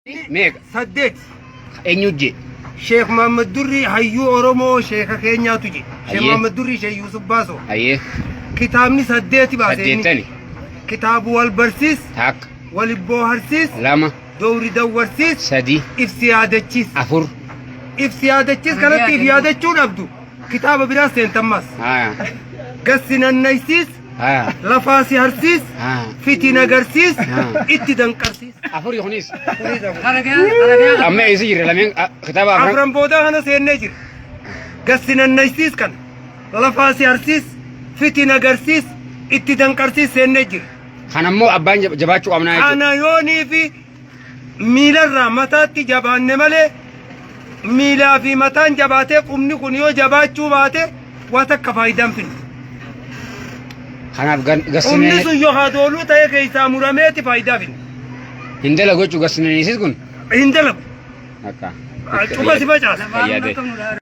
Meeqa? 8. Eenyu jee? Sheekh Muhammad Durrii hayyuu Oromoo sheeka keenyaatu je. Sheekh Muhammad Durrii Sheekh Yuusuf Baasoo. Kitaabni saddeeti baase inni. Saddeettani. Kitaabu wal barsiis, 1. wal booharsiis, 2. dowri dawwarsiis, 3. ibsi yaadachiis. 4. Ibsi yaadachiis kanatti if yaadachuu dhabdu. Kitaaba biraa seentammas. Gassi nannaysiis, lafaa si harsiis, fitiin agarsiis, itti danqarsiis. Afuri kunis. Amma eessa jirra lameen kitaaba afran. Afran boodaa kana seennee jira. Gassi nannaysiis kana. Lafaa si harsiis, fitiin agarsiis, itti danqarsiis seennee jira. Kan ammoo abbaan jabaachuu qabnaa jechuudha. Kana yoonii fi miilarraa mataatti jabaanne malee miilaa fi mataan jabaatee qubni kun yoo jabaachuu baate waa takka faayidaan finne. Kanaaf Qubni gassinee sun yoo hadooluu ta'e keessaa murameeti faayidaa finne. Hin dalagu jechuudha gassineenis kun. Hin dalagu. Akka. Cufa si facaasa. Fayyaade.